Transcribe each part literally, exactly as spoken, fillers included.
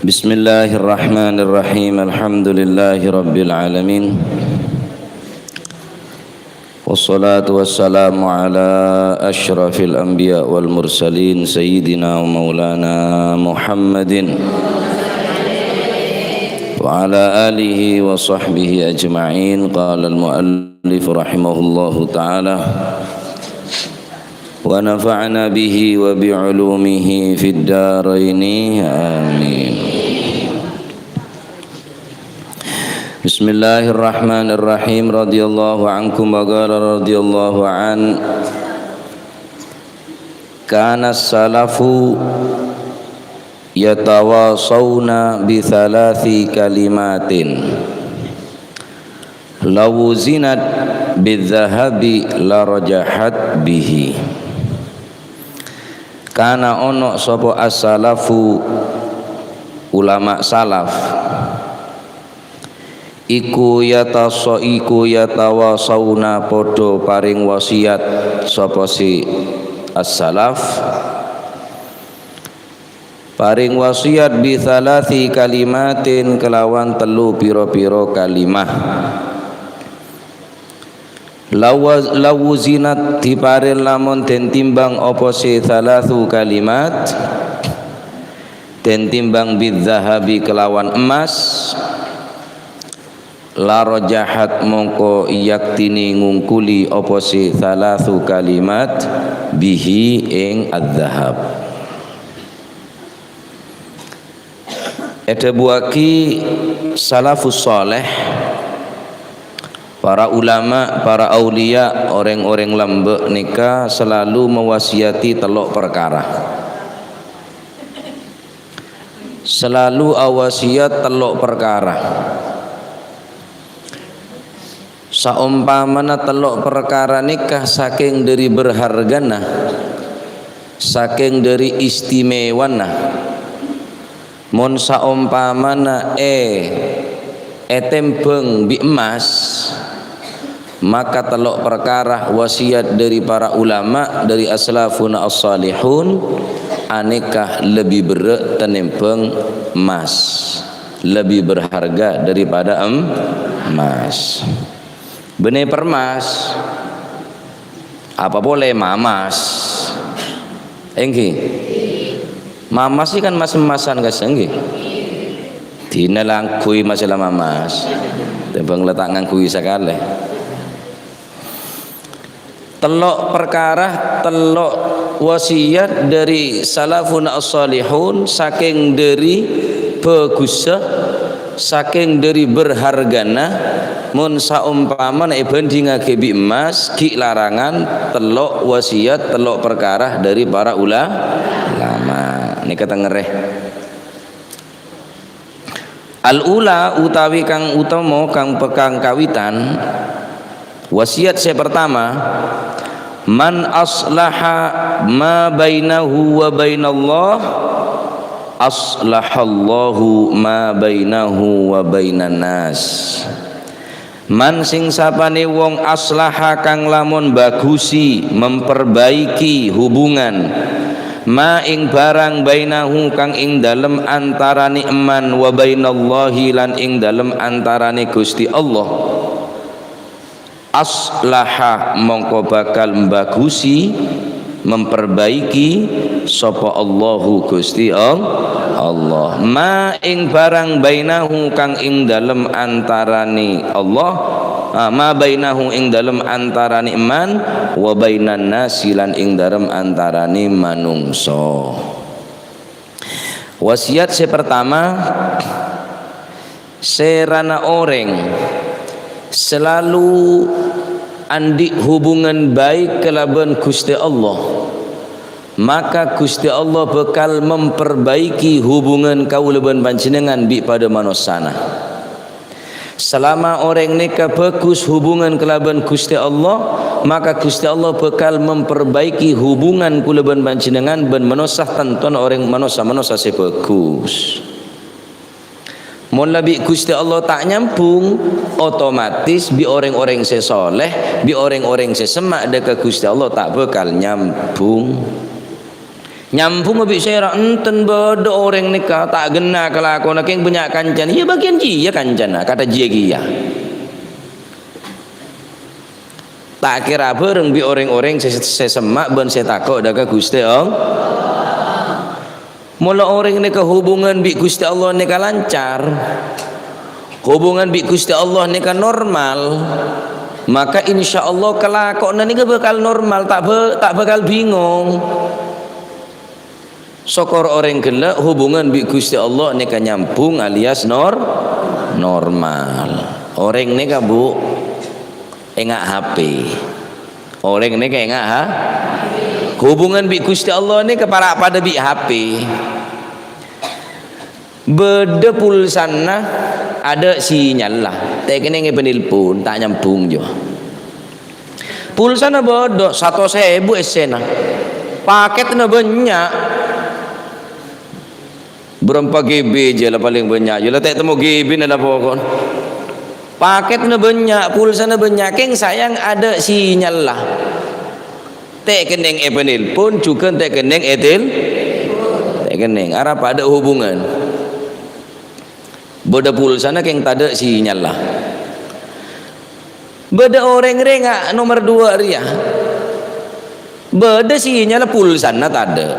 Bismillahirrahmanirrahim. Alhamdulillahirabbil alamin. Wassalatu wassalamu ala asyrafil anbiya wal mursalin, sayyidina wa maulana Muhammadin wa ala alihi wa sahbihi ajma'in. Qala al-muallif rahimahullahu ta'ala, wa nafa'na bihi wa bi ulumihi fid daraini. Amin. Bismillahirrahmanirrahim. Radhiyallahu ankum wa qala radhiyallahu an. Kana salafu yatawasawna bi thalathi kalimatin. Law wuzinat bidzahabi larajahat bihi. Kana ono sapa as-salafu, ulama salaf, iku yatasa-, iku yatawasawna padha paring wasiat sapa si as-salaf. Paring wasiat bi thalathi kalimatin kelawan tellu pira-pira kalimah. Lawa-, lawuzinat diparel lamon den timbang apa se thalathu kalimat, den timbang bidzahabi kelawan emas, la rajahat mongko yaktine ngungkuli apa se thalathu kalimat bihi ing adzahab. Edhabuwagi salafus saleh, para ulama, para auliya, oreng-oreng lambek neka selalu mewasiyati tello' perkara. Selalu awasiyat tello' perkara. Saompamana tello' parkara neka saking dhari berhargana, saking dhari istimewana, mon saompamana e-, etembang bi' emmas, maka tello' parkara wasiyat dhari para ulama, dhari aslafuna as-salihun, aneka lebbi berra' tenimbang emmas. Lebbi berharga daripada em-, emmas. Bânnè permas, apa polè mamas? Èngghi. Mamas sè kan mas-emasan, kas, èngghi. Dinah la ngangghuy mas la mamas. Tèmbhâng la ta' ngangghuy sakalè. Tello' parkara, tello' wasiyat dhâri salafuna as-salihun, sakèng dhâri bhâghussa, sakèng dhâri berhargana, mon saompamana èbhândhingaghi bi' emmas, ghi' larangan tello' wasiyat, tello' parkara dhâri para ula-, ulama. Nèka tengngèrè. Al-ula utawi kang utama, kang pekang kawitan, wasiyat sè pertama, "Man aslaha ma bainahu wa bainallah, aslahallahu ma bainahu wa bainan nas." Man sing sapane wong aslaha kang lamon bagusi, memperbaiki hubungan, ma ing barang bainahu kang ing dalem antarane man wa bainallahi lan ing dalem antarane Gusti Allah. Aslaha mongko bakal mbagusi, memperbaiki sapa Allahu Gusti All-, Allah. Ma ing barang bainahu kang ing dalem antarane Allah, ah, ma bainahu ing dalem antarane man, wa bainan nasi lan ing dalem antarane manungsa. Wasiyat sè pertama, Sèrana orèng salalu andi' hubungan baik kalabân Ghustè Allah, maka Ghustè Allah bhâkal memperbaiki hubungan kaulâ bân panjhennengngan bi' padâ manossana. Salama orèng nèka bhâghus hubungan kalabân Ghustè Allah, maka Ghustè Allah bhâkal memperbaiki hubungan kaulâ bân panjhennengngan bân manossa, tantona orèng manossa-manossa sè bhâghus. Mon la bi' Ghustè Allah ta' nyambhung, otomatis bi' orèng-orèng sè soleh, bi' orèng-orèng sè semma' dhâ' ka Ghustè Allah ta' bhâkal nyambhung. Nyambhungnga bi' sèra, enten bâdâ orèng nèka ta' ghenna kalakowanna kèng bânnya' kancana, iyâ bâgiyân jiyâ kancana, kata jiyâ kèya. Ta' kèra bhâreng bi' orèng-orèng sè, sè semma' bân sè tako' dâ' ka Ghustè Allah. Mola orèng nèka hubungan bi' Ghustè Allah nèka lancar, hubungan bi' Ghustè Allah nèka normal, maka insyaallah kalakowanna nèka bhâkal normal, ta' bhâ-, ta' bhâkal bingong. Sokor orèng ghellâ' hubungan bi' Ghustè Allah nèka nyambhung alias nor-, normal. Orèng nèka, Bu, enga' H P. Orèng nèka enga', ha? Hubungan bi' Ghustè Allah nèka para' padâ bi' H P. Bâdâ pulsana, adâ' sinyalla. Ta' kennèng èpanelpon, ta' nyambhung, jiyâ. Pulsana bâdâ, satos èbu essèna. Pakètna bânnya'. Bârâmpa G B jiyâ la palèng bânnya', jiyâ la ta' temmo G B-na la pokok. Pakètna bânnya', pulsana bânnya', kèng sayang adâ' sinyalla. Ta' kennèng èpanelpon, jhughân ta' kennèng ètel-, ta' kennèng, arapa adâ' hubungan. Bâdâ pulsana kèng tadâ' sinyalla. Bâdâ orèng rènga' nomer duwâ' rèya. Bâdâ sinyalla pulsana tadâ'.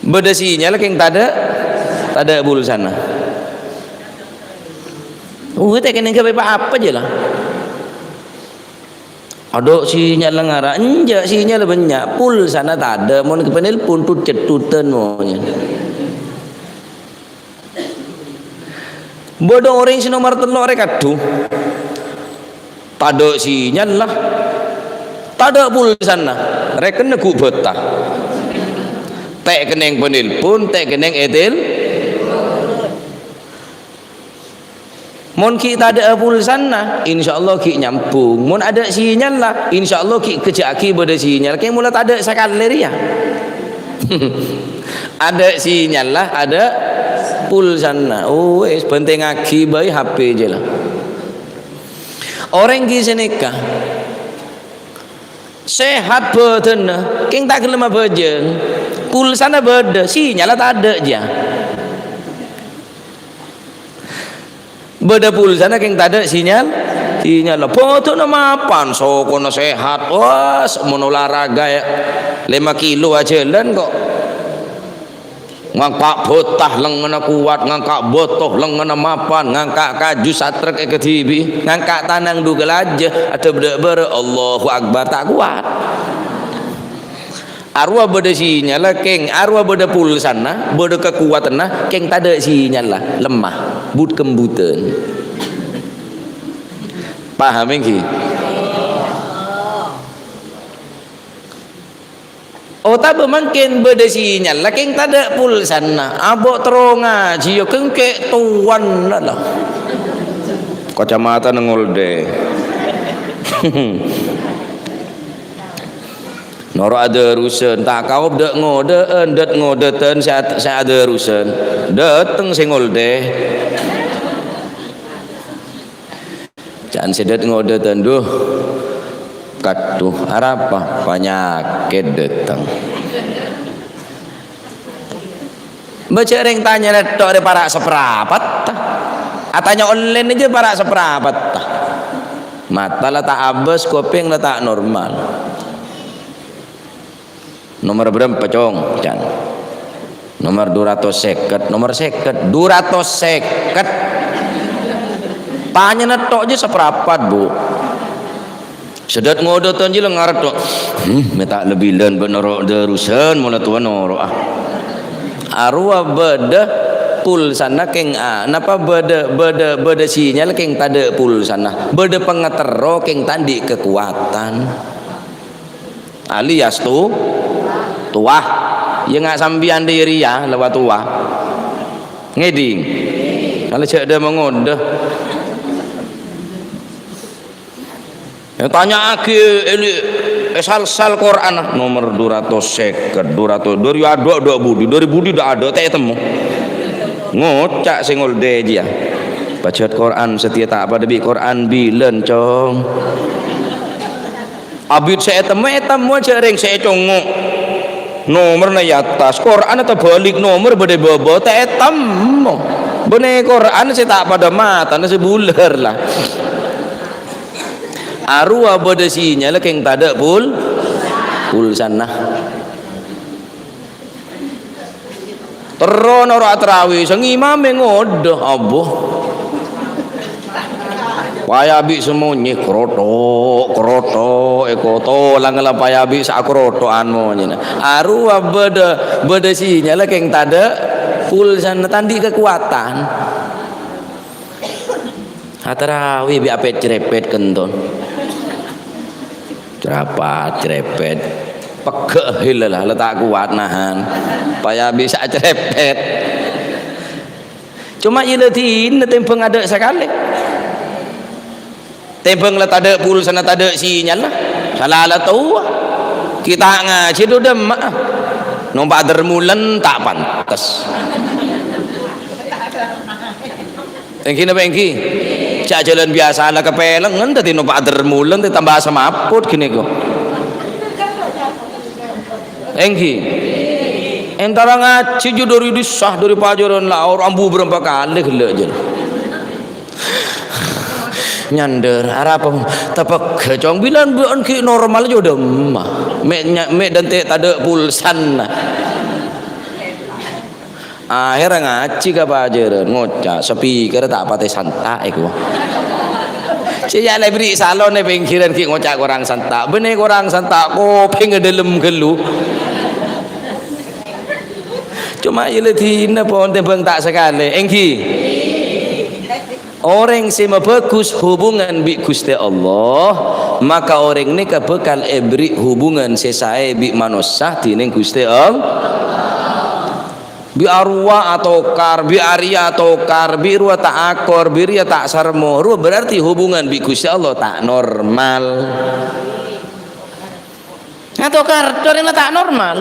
Bâdâ sinyalla kèng tadâ', tadâ' pulsana. Uwis ta' kennèng ghâbây pa-apa jiyâ la. Adâ' sinyalla ngara, enjâ' sinyalla bânnya', pulsana tadâ', mon èpanelpon tut-cettutân monyèn. Bâdâ orèng sè nomer tello' rè kadhu. Tadâ' sinyalla. Tadâ' pulsana. Rèkenna ghu' bâta. Ta' kennèng panelpon, ta' kennèng ètel. Mon ghi' tadâ'â pulsana, insyaallah ghi' nyambhung. Mon adâ' sinyalla, insyaallah ghi' kejjhâ'aghi bâdâ sinyal. Kèng mola tadâ' sakalè rèya. Adâ' sinyalla, adâ' pulsana. Oh, wis, bhântèngaghi bhâi H P jiyâ la. Orèng ghi' sanèka. Sehat bhâdhânna, kèng ta' ghellem abhâjâng. Pulsana bâdâ, sinyalla tadâ' jiyâ. Bâdâ pulsana kèng tadâ' sinyal, sinyal. Bâdâna mapan, sokona sehat. Wah, mon olahraga ya, lèma kilo ajhâlân kok. Ngangka' bâta lengngenna kowat, ngangka' bâto lengngenna mapan, ngangka' kaju satrek èkadhibi', ngangka' tanang dhu kalajâ, adhâbdhâ' bârâ', Allahu Akbar, ta' kowat. Arowa bâdâ sinyalla, kèng, arowa bâdâ pulsana, bâdâ kakowadhânna, kèng tadâ' sinyalla, lemah, but-kembudhân. Paham ènggi? Otabâ mangkèn bâdâ sinyalla, kèng tadâ' pulsana, abâ' terro ngajhi, ya kèng cè' towana la. Kacamatana ngoldhâ. Noro' adhârusan, ta' kaop dâ'-ngodâ'ân, dât-ngodâtân sè at-, sè adhârusan. Dâteng sè ngoldhâ. Ca'na sè dât-ngodâtân, dhu. Kadhu, arapa? Panyakèt dâteng. Bâjâ rèng tanya nètto' rè para' saprapat, ta? Atanya online aja para' saprapat, ta? Mata la ta' abâs, kopèng la ta' normal. Nomer bârâmpa, Cong? Can. Nomer dhu ratos sèket, nomer sèket, dhu ratos sèket. Tanya nètto' aja saprapat, Bu. Sè dât-ngodâtân jiyâ la ngarep, tok. Hmm, mè' ta' lebilan bân noro' dârusan, mola towa noro'a. Arowa bâdâ pulsana kèng a-, napa bâdâ, bâdâ, bâdâ sinyal kèng tadâ' pulsana. Bâdâ pangaterro kèng ta' andi' kakowadhân. Alias tu-, towa. Ya nga' sampèyan dhi' rèya la wa towa. Ngèdhing. Kala jhâ' dâ' mangodâ. Ètanya'aghi èli-, èsal-sal Qur'an, nomer dhu ratos sèket, dhu ratos, dâri adâ', adâ' budi, dâri budi dâ' adâ', ta' ètemmo. Ngoca' sè ngoldhâ jiyâ. Pajhât Qur'an satèya ta' padâ bi' Qur'an bilân, Cong. Abit sè ètemmo, ètemmo jhâ' rèng sè ècongngo'. Nomerra è attas, Qur'anna tabâlik, nomer bâdâ è bâbâ, ta' ètemmo. Bânnè Qur'an sè ta' padâ matana sè bulâr la. Arowa bâdâ sinyalla kèng tadâ' pul-, pulsana. Terro noro' atarawi, sè ngimamè ngodâ, abbo. Payabi' sè monyè, krothok, krothok, èkotolang la payabi' sè akrothokan monyèna. Arowa bâdâ, bâdâ sinyalla kèng tadâ' pulsana, ta' andi' kakowadhân. Atarawi bi' apèt-crèpèt kènton. Crapat, crèpèt. Pegghâ' hèlla la, la ta' kowat nahan. Payabi' sè crèpèt. Coma iyâ la dinah tèmbhâng adâ' sakalè. Tèmbhâng la tadâ' pulsana, tadâ' sinyalla. Sala la towa. Kita ngajhi dhu dâmma'a. Nompa' dermulen ta' pantes. Èngghi napa èngghi? Jhâ' jhâlân biyasa la kapèlengngen, dhâddhi nompa' dermulen, dhâddhi tamba samaput ghânèka. Èngghi. Èntara ngajhi jhâ' dâri dissa, dâri Pajaran la or ambu bârâmpa kalè ghellâ' jhâ'. Nyandâr, arapa? Tapegghâ, Cong, bilân bâ'ân ghi' normal jhâ' dâmma. Mè' nya-, mè' dânte' tadâ' pulsana. Akhèrra ngajhi ka Pajaran, ngoca', speaker ta' patè santa' èko. Sè ya' la èberri' salon è pèngghirân ghi' ngoca' korang santa'. Bânnè korang santa', kopèngnga dâlem ghâllu. Coma iyâ la dinah pon tèmbhâng ta' sakalè, èngghi. Orèng sè mabhâghus hubungan bi' Ghustè Allah, maka orèng nèka bhâkal èberri' hubungan sè saè bi' manossa dhinèng Ghustè Allah. Bi' arowa atokar, bi' arèya atokar, bi' rowa ta' akor, bi' rèya ta' sarmo, rowa berarti hubungan bi' Ghustè Allah ta' normal. Atokar, dhârèna ta' normal.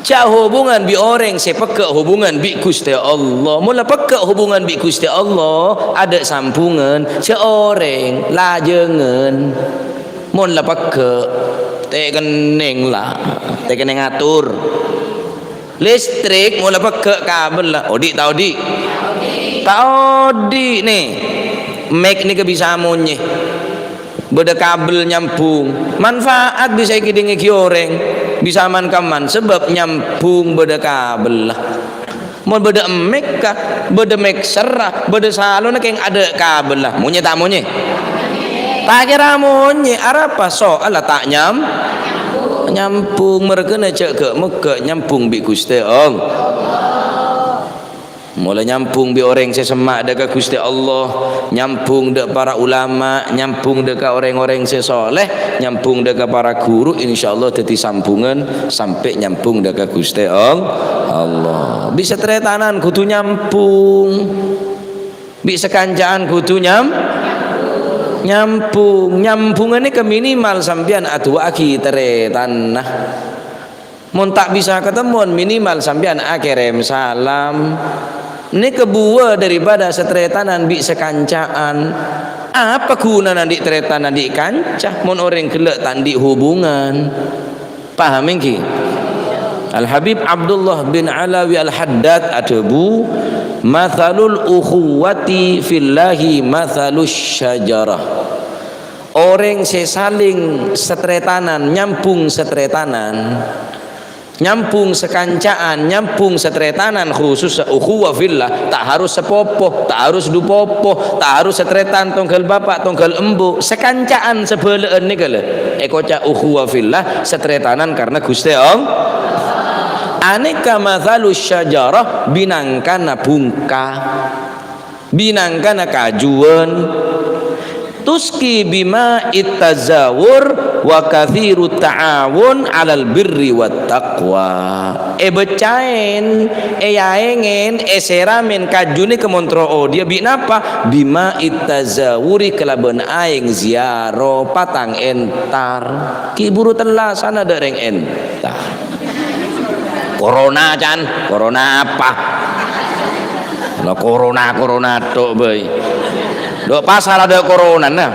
Jhâ' hubungan bi' orèng sè pegghâ' hubungan bi' Ghustè Allah. Mon la pegghâ' hubungan bi' Ghustè Allah, adâ' sambhungan, jhâ' orèng, lajângan. Mon la pegghâ', tè' kennèng la, tè' kennèng ator. Listrik, mon la pegghâ' kabel la, odi' ta' odi'? Ta' odi', nè. Mic nèka bisa monyè. Bâdâ kabel nyambhung. Manfaat bisa èkèdingngaghi orèng. Bisa man-kamman, sabâb nyambhung bâdâ kabel la. Mon bâdâ mic ka, bâdâ mixer ra, bâdâ salonna kèng adâ' kabel la. Monyè ta' monyè? Ta' kèra monyè. Arapa? Soal la ta' nyam-, nyambhung. Marghâna jhâ' ghâ'-mogghâ' nyambhung bi' Ghustè Allah. Mola nyambhung bi' orèng sè semma' dâ' ka Ghustè Allah, nyambhung dâ' para ulama, nyambhung dâ' ka orèng-orèng sè soleh, nyambhung dâ' ka para ghuru, insyaallah dhâddhi sambhungan sampè' nyambhung dâ' ka Ghustè All-, Allah. Bi' sataretanan kodhu nyambhung. Bi' sakanca'an kodhu nyam-, nyambhung. Nyambhungnga nèka minimal sampèyan adu'aaghi taretanna. Mon ta' bisa katemmowan, minimal sampèyan akèrèm salam. Nèka buwâ daripada sataretanan bi' sakanca'an. Apa ghunana andi' taretan andi' kanca mon orèng ghellâ' ta' andi' hubungan? Paham èngghi? Al-Habib Abdullah bin Alawi Al-Haddad adhâbu, "Matsalul ukhuwati fillahi matsalus syajarah." Orèng sè saling sataretanan, nyambhung sataretanan, nyambhung sakanca'an, nyambhung sataretanan, khusus ukhuwah fillah, ta' harus sapopo, ta' harus dhupopo, ta' harus sataretan tongghâl bapa', tongghâl embu', sakanca'an sabhâlâ'ân nèka la èkoca' ukhuwah fillah, sataretanan karna Ghustè Allah. Anèka matsalus syajarah, bhâi nangkana bhungka. Bhâi nangkana kajuwân. Tusqa bima'it tazawur wa katsirut ta'awun 'alal birri wat taqwa. Èbâcca'è, èaèngè, èsèramè kaju nèka mon terro odi'â bi' napa? Bima'it tazawuri kalabân aèng ziyaro patang èntar. Ghi' buru tellasana dâ' rèng èntar. Corona, Can. Corona apa? La corona, corona tok bhâi. Dâ' pasar adâ' coronana.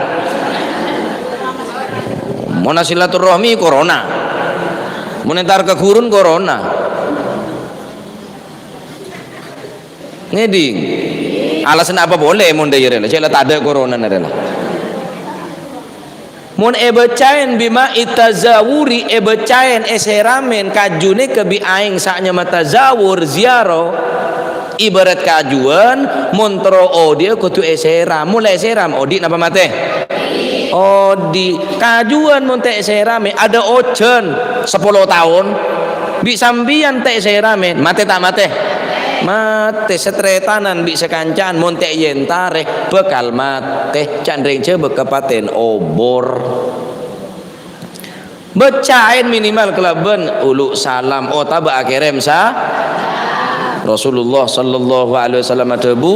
Mon silaturahmi corona. Mon entar ka ghurun corona. Ngèdhing. Alasan apa polè mon dâjâ rèya la? Cè' la tadâ' coronana rèya la. Mon èbâcaèn bima itazawuri, èbâcaèn èsèramèn kaju nèka bi' aèng sè nyama tazawur, ziyarah. Ibarat kajuwân, mon terro odi'â kodhu èsèram. Mon la èsèram, odi' napa matè? Odi'. Kajuwân mon ta' èsèramè, adâ' ojhân sapolo taon. Bi' sampèyan ta' èsèramè, matè ta' matè? Matè. Sataretanan bi' sakanca'an, mon ta' èyentarè, bhâkal matè. Can rèng Jhâbâ kapatè'an obor. Bâcaèn minimal kalabân ulu' salam otabâ akèrèm sa-, Rasulullah sallallahu alaihi wasallam adhâbu,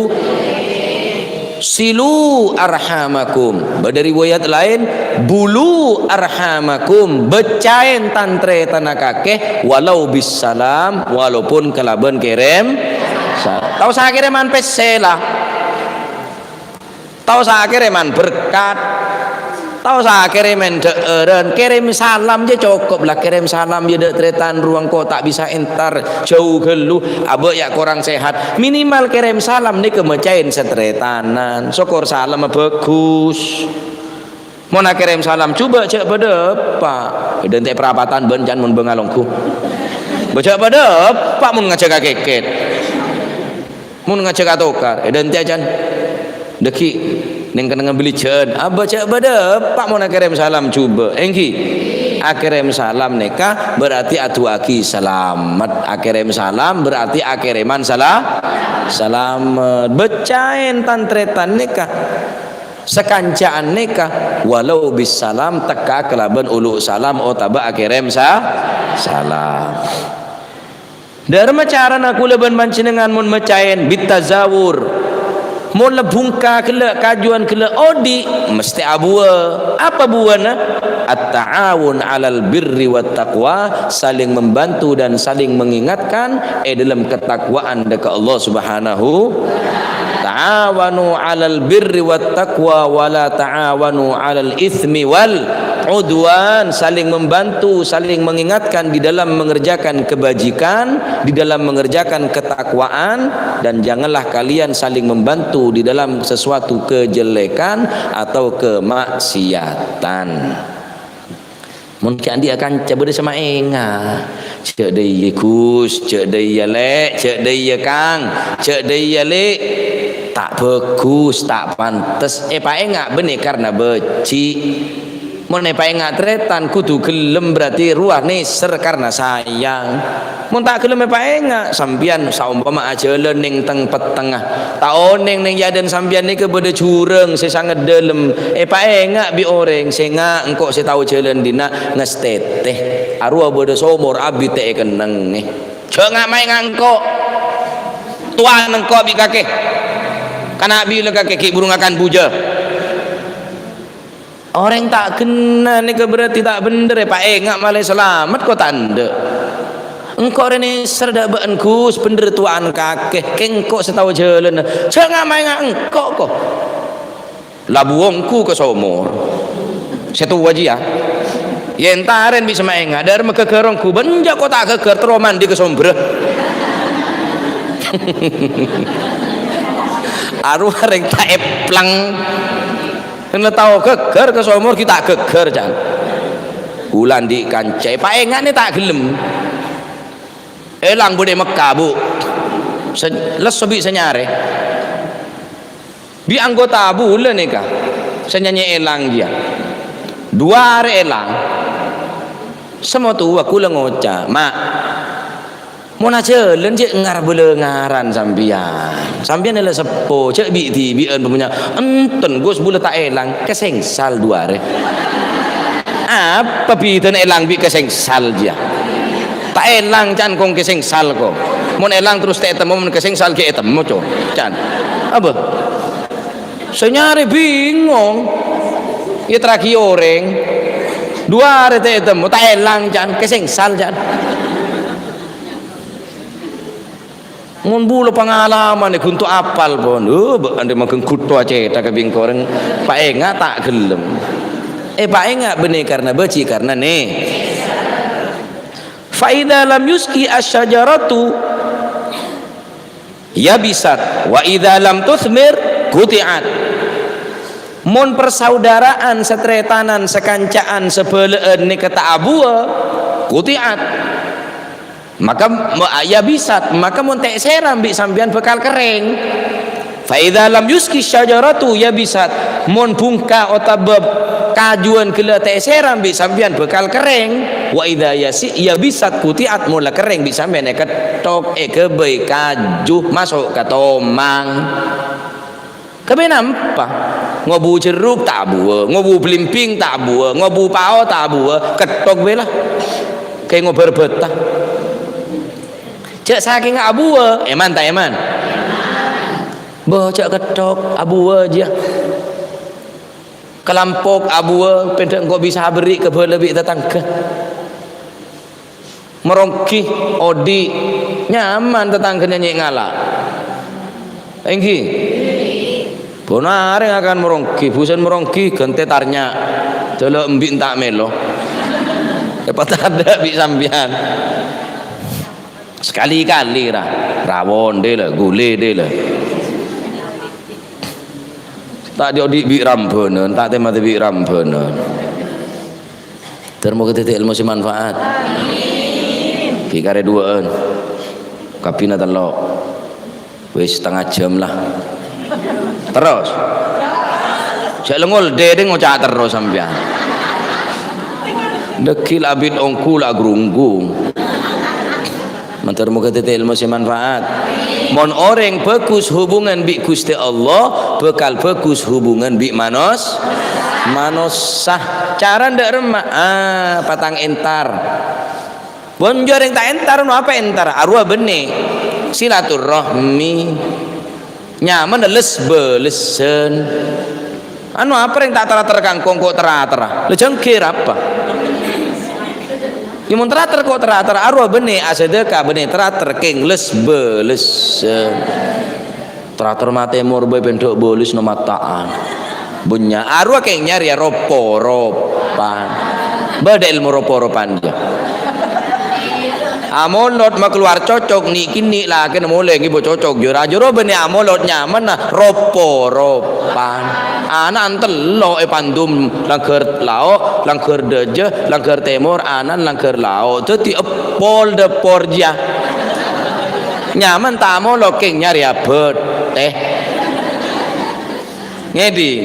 "Silu arhamakum." Bâdâ riwayat laèn, "Bulu arhamakum." Bâcaèn tan-tarètanna kakè, walau bis salam, walaupun kalabân kèrèm sa-, ta' osa akèrèman pèssè la. Ta' osa akèrèman berkat. Ta' osa akèrèman dhâ'ârân. Kèrèm salam jâ cokop la. Kèrèm salam jâ dâ' tarètan rowa engko' ta' bisa entar jhâu ghâllu. Abâ' ya' korang sehat. Minimal kèrèm salam nèka macaèn sataretanan. Sokor salamma bhâghus. Mon akèrèm salam, jhubâ' jhâ' padâ eppa'. Èdântè' parapatan bân can mon bângal ongghu. Bâ jhâ' padâ eppa' mon ngajhâk akèkèt. Mon ngajhâk atokar, èdântè' can. Dâggi', neng kennengngan belijjhân. Abâ jhâ' padâ eppa' mon akèrèm salam jhubâ'. Èngghi, akèrèm salam nèka berarti adu'aaghi salamet. Akèrèm salam berarti akèrèman sala-, salamet. Bâcaèn tan-tarètan nèka. Sakanca'an nèka, walau bis salam, tekka kalabân ulu' salam otabâ akèrèm sa-, salam. Dâremma carana kaulâ bân panjhennengngan mon macaèn bit tazawur. Mon la bhungka ghellâ', kajuwân ghellâ' odi', mestè abuwâ. Apa buwâna? At-ta'awun 'alal birri wat taqwa, saling membantu dan saling mengingatkan è dalam ketakwaan dâ' ka Allah Subhanahu. "Ta'awanu 'alal birri wat taqwa wa la ta'awanu 'alal itsmi wal 'udwan." Saling membantu, saling mengingatkan di dalam mengerjakan kebajikan, di dalam mengerjakan ketakwaan, dan janganlah kalian saling membantu di dalam sesuatu kejelekan atau kemaksiatan. Mon ghi' andi' akanca bâdâ sè maènga', "Jhâ' dâ' iyâ, Gus, jhâ' dâ' iyâ, Lè', jhâ' dâ' iyâ, Kang, jhâ' dâ' iyâ, Lè'." Ta' bhâghus, ta' pantes. Èpaènga' bânnè karna bâji'. Mon èpaènga' tarètan kodhu ghellem, berarti rowa nèser karna sayang. Mon ta' ghellem èpaènga', sampèyan saompama ajhâlân neng teng-pettengnga. Ta' onèng neng è adâ'na sampèyan nèka bâdâ jhurâng sè sanget dâlem. Èpaènga' bi' orèng, "Sènga', engko' sè tao jhâlân dinna', ngastètè. Arowa bâdâ somor abit ta' èkennengngè." Jhâ' nga' maènga' engko'. Towa'an engko' bi' kakè. Kana' bilâ kakè ghi' buru ngakan bujâ. Orèng ta' ghenna nèka berarti ta' bhendher, èpaènga' malè salamet ko' ta' endâ'. Engko' rè nèser dâ' bâ'na, Gus, bhendher towa'an kakè, kèng engko' sè tao jhâlânna. Jhâ' nga' maènga' engko' ko'. La buwâ' ongghu ka somor. Sè towa jiyâ. Yèn tarèn bisa maènga', dâremma ghâghâr ongghu, bân jhâ' ko' ta' ghâghâr terro mandi ka sombherra. Arowa rèng ta' èplèng. Kèng la tao ghâghâr ka somor ghi' ta' ghâghâr, can. Kaulâ andi' kanca, èpaènga'na ta' ghellem. Èlang bâdâ è Mekka, Bu. Sè-, lesso bi' sanyarè. Bi' anggota bulâ nèka. Sè nyanyè èlang jiyâ. Duwâ arè èlang. Sè matowa kaulâ ngoca', "Ma', mon ajhâlân jhâ' ngar-bâlângaran sampèyan. Sampèyan la seppo, jhâ' bi'-dhibi'ân pamonya." "Enten, Gus, bulâ ta' èlang, kasèngsal duwâ arè." Apa bhidhâna èlang bi' kasèngsal jiyâ? Ta' èlang, can, kong kasèngsal, ko. Mon èlang terros ta' ètemmo, mon kasèngsal ghi' ètemmo, co. Can. Apa? Sanyarè bingong. Yâ terraghi orèng. Duwâ arè ta' ètemmo, ta' èlang, can, kasèngsal, can. Mon bulâ pangalaman è ghunto apal pon. Oh, bâ-, anḍi' mangghâng ghutto acèṭa ka bingkorèng, paènga' ta' ghellem. Èpaènga' bânnè karna bâji' karna nè. Fa idza lam yusqi asy-syajaratu yabisat, wa idza lam tutsmir quti'at. Mon persaudaraan, sataretanan, sakanca'an, sabhâlâ'ân nèka ta' abuwâ, quti'at. Maka mo-, yabisat, maka mon ta' èsèram bi' sampèyan bhâkal kerrèng. Fa idza lam yusqi syajaratu yabisat, mon bhungka otabâ kajuwân ghellâ' ta' èsèram bi' sampèyan bhâkal kerrèng. Wa idza yasi-, yabisat quti'at, mon la kerrèng bi' sampèyan èketthok, èghâbây kaju, maso' ka tomang. Kabinampa? Ngobu jerruk ta' abuwâ, ngobu blimbing ta' abuwâ, ngobu pao ta' abuwâ, ketthok bhâi la. Kè ngobu bâta. Jhâ' sakènga abuwâ, èman ta' èman? Bâ, jhâ' ketthok, abuwâ jiyâ. Kalampok abuwâ, pènḍâ' engko' bisa aberri' kabhâlâ bi' tatangghâ. Maronggi, odi', nyaman tatangghâna nyè' ngala'. Èngghi? Bân arè ngakan maronggi, bhusân maronggi, ghântè tarnya'. Dâlâ embi' enta' mèlo. Èpatadâ' bi' sampèyan. Sakali-kali ra, rawon dâlâ, ghulè dâlâ. Ta' odi'-odi' bi' rambhânân, ta' tèmada bi' rambhânân. Ter moghâ dhâddhi èlmo sè manfaat. Ghi' karè duwâ'ân. Kabbhina tello'. Wis, satengnga jhâm la. Terros. Jhâ' lengol, dâdâ ngoca' terros sampèyan. Dâgghi' la abit ongghu la agrunggung. Mandhâr moghâ dhâddhi èlmo sè manfaat. Mon orèng bhâghus hubungan bi' Ghustè Allah, bhâkal bhâghus hubungan bi' manos-, manossa. Cara nḍâ' remma, ah, patang entar. Mon jhâ' orèng ta' entar, no apa entar? Arowa bânnè. Silaturrahmi. Nyamana les-bâlessân. Anu, apa rèng ta' ter-ater kangkong ko' ter-aterra? La jhângghi rapa? Yâ mon ter-ater ko' ter-aterra, arowa bânnè asadhâka bânnè ter-ater kèng les-bâlessân. Ter-ater matè mor bhâi pènḍâ' bâlessâ no mata'an. Bânnya' arowa kèng nyarèya rop-poropan. Bâḍâ èlmo rop-poropan, yâ. Amolot makalowar cocok, ni'-kènè' lakèna molè ngibâ cocok, jhur-ajhur bânnè amolot nyamana rop-poropan. Ana' antello' èpandum langghâr lao', langghâr dâjâ, langghâr tèmor, ana'na langghâr lao'. Dhâddhi èpol dâpor jiyâ. Nyaman ta' amolot kèng nyarèya bhâtè. Ngèḍing.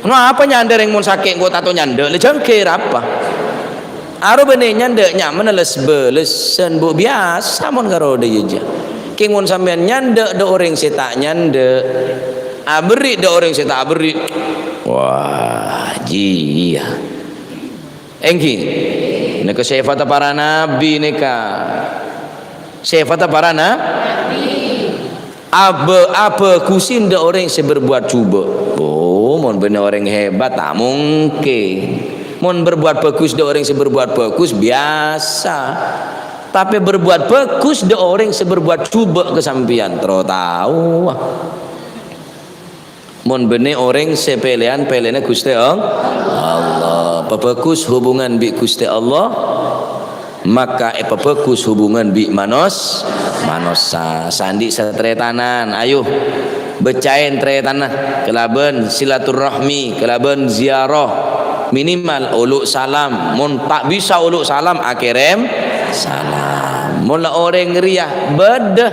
No apa nyanḍâ rèng mon sakè' engko' tanto nyanḍâ, la jhângghi rapa? Arowa bânnè nyanḍâ nyamana les-bâlessân, Bu, biyasa mon karo ḍâjâ. Kèng mon sampèyan nyanḍâ ḍâ' orèng sè ta' nyanḍâ, aberri' ḍâ' orèng sè ta' aberri'. Wah, jiyâ. Èngghi. Nèka sèfatta para nabbhi nèka. Sèfatta para na-, Abhâ-, abhâghusin ḍâ' orèng sè berbuat jhubâ'. Oh, mon bânnè orèng hebat, ta' mungkin. Mon berbuat bagus ḍâ' orèng sè berbuat bagus, biyasa. Tapè berbuat bagus ḍâ' orèng sè berbuat jhubâ' ka sampèyan, terro tao. Mon bânnè orèng sè pèlèyan, pèlèyanna Ghustè All-, Allah. Pabhâghus hubungan bi' Ghustè Allah, maka èpabhâghus hubungan bi' manos-, manossa. Sanḍi' sataretanan, ayo, bâccaèn taretanna kalabân silaturrahmi, kalabân ziarah. Minimal olo' salam. Mon ta' bisa olo' salam, akèrèm salam. Mon la orèng rèya bâḍâ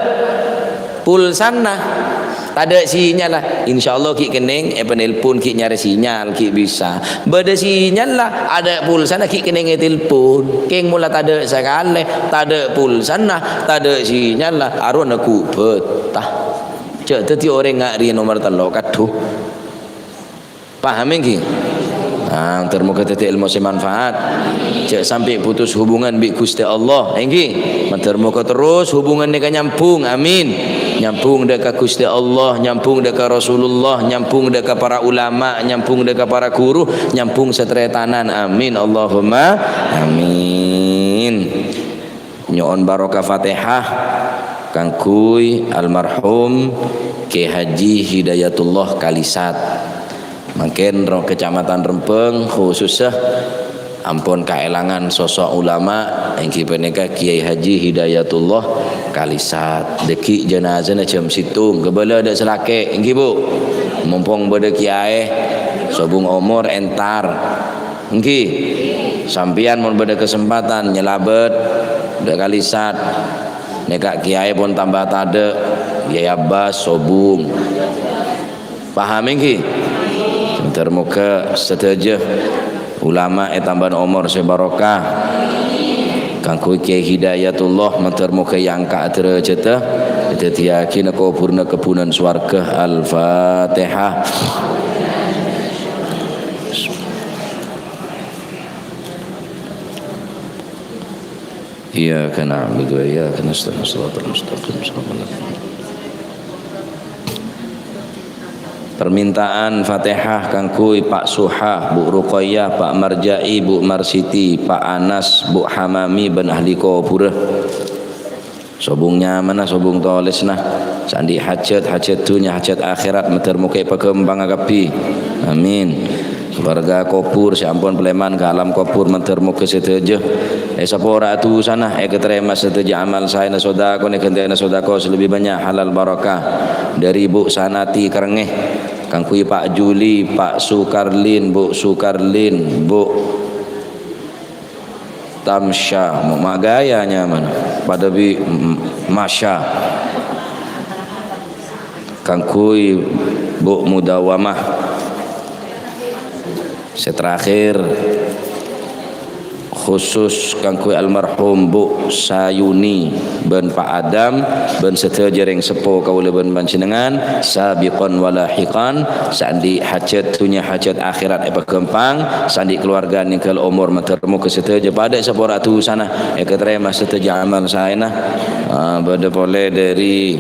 pulsana, taḍâ' sinyalla, insyaallah ghi' kennèng èpanelpon, ghi' nyarè sinyal, ghi' bisa. Bâḍâ sinyalla, aḍâ' pulsana ghi' kennèng ètelpon. Kèng mola taḍâ' sakalè, taḍâ' pulsana, taḍâ' sinyalla, arowa neggu' bhâta. Jhâ' dhâddhi orèng nga' rèya nomer tello', kadhu. Paham, èngghi? Ah, mandhâr moghâ dhâddhi èlmo sè manfaat. Jhâ' sampè' putus hubungan bi' Ghustè Allah, èngghi? Mandhâr moghâ terros hubungan nèka nyambhung. Amin. Nyambhung ḍâ' ka Ghustè Allah, nyambhung ḍâ' ka Rasulullah, nyambhung ḍâ' ka para ulama, nyambhung ḍâ' ka para ghuru, nyambhung sataretanan. Amin. Allahumma amin. Nyo'on barokah Fatihah kaangghuy almarhum Kè Haji Hidayatullah Kalisat. Mangkèn ro-, Kecamatan Rembang khusussa ampon kaèlangan sosok ulama, èngghi panèka Kiai Haji Hidayatullah Kalisat. Dhâggi' janazana jam sèttong, kabâlâ adâ' sè lakè', èngghi, Bu? Mompong bâdâ kiyaè, sobung omor, entar. Èngghi, sampèyan mon bâdâ kasempatan nyalabât, dâ' Kalisat. Nèka kiyaè pon tamba tadâ', Kiai Abbas, sobung. Paham èngghi? Mandhâr moghâ sadhâjâ ulama ètambâna omor sè barokah. Kaangghuy Kiai Hidayatullah, mandhâr moghâ èangka' dârâjhâddhâ, èdhâddhiyâghinâ kobhurrâ kebbhunan sowarghâ. Al-Fatihah. Iyyaka na'budu wa iyyaka nasta'in. Shiratal mustaqim. Shiratal ladzina. Permintaan Fatihah kaangghuy Pak Suha, Bu Ruqayyah, Pak Marja'i, Bu Marsiti, Pak Anas, Bu Hamami, bân ahli kobhurrâ. Sobung nyamana, sobung tolèsna. Sè andi' hajhât, hajhât dhunnya, hajhât akhèrat, mandhâr moghâ èpaghâmpanga kabbhi. Amin. Warga kobhur sè ampon palèman ka alam kobhur, mandhâr moghâ sadhâjâ èsapora'a dhusana, èkatarèma sadhâjâ amal saèna, sodakona èghântè'ana sodako sè lebbi bânnya', halal barokah. Dâri Bu Sanati Karengngè, kaangghuy Pak Juli, Pak Sukarlin, Bu Sukarlin, Bu Tamsya, ma' gaya nyamana. Padâ bi', mm, Masya. Kaangghuy Bu Mudawamah. Sè terakhir, khusus kaangghuy almarhum Bu Sayuni bân Pak Adam bân sadhâjâ rèng seppo kaulâ bân panjhennengngan, sabiqan wa lahiqan, sè andi' hajhât dhunnya, hajhât akhèrat èpaghâmpang, sè andi' kalowarga nèngghâl omor, mandhâr moghâ sadhâjâ padâ èsapora'a dhusana, èkatarèma sadhâjâ amal saèna. Ah, bâdâ polè dâri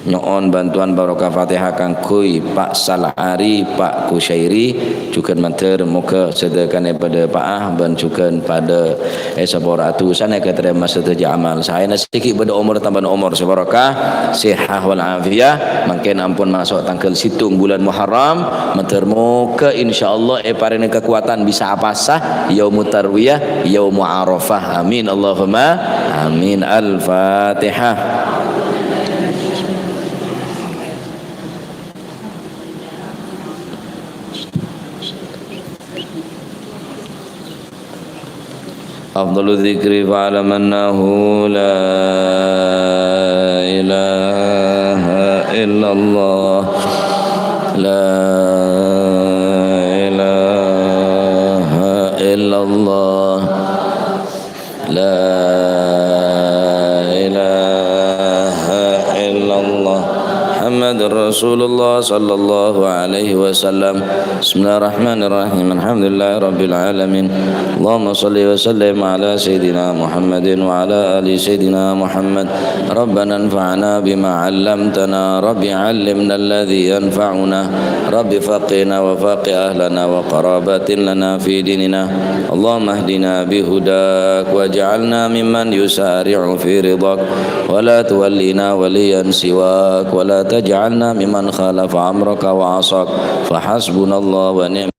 nyo'on bantuan barokah Fatihah kaangghuy Pak Salari, Pak Kusyairi, jhughân mandhâr moghâ sadhâjâna padâ pa'ah bân jhughân padâ èsapora'a dhusana, èkatarèma sadhâjâ amal saèna. Sè ghi' bâdâ omor tambâna omor sè barokah, sehah wal afiyah. Mangkèn ampon maso' tangghâl sèttong bulân Muharram, mandhâr moghâ insyaallah èparèngè kakowadhân bisa apasa Yaumut Tarwiyah, Yaumu Arafah. Amin, Allahumma amin. Al-Fatihah. أفضل الذكر فاعلم أنه لا إله إلا الله. لا إله إلا الله. لا إله إلا الله. محمد رسول الله صلى الله عليه وسلم. بسم الله الرحمن الرحيم. الحمد لله رب العالمين. اللهم صل وسلم على سيدنا محمد وعلى آل سيدنا محمد. ربنا انفعنا بما علمتنا. رب علمنا الذي ينفعنا. رب فقهنا وفقه أهلنا وقرابة لنا في ديننا. اللهم اهدنا بهداك واجعلنا ممن يسارع في رضاك ولا تولنا وليا سواك ولا تجعلنا ممن خالف أمرك وعصاك. فحسبنا الله ونعم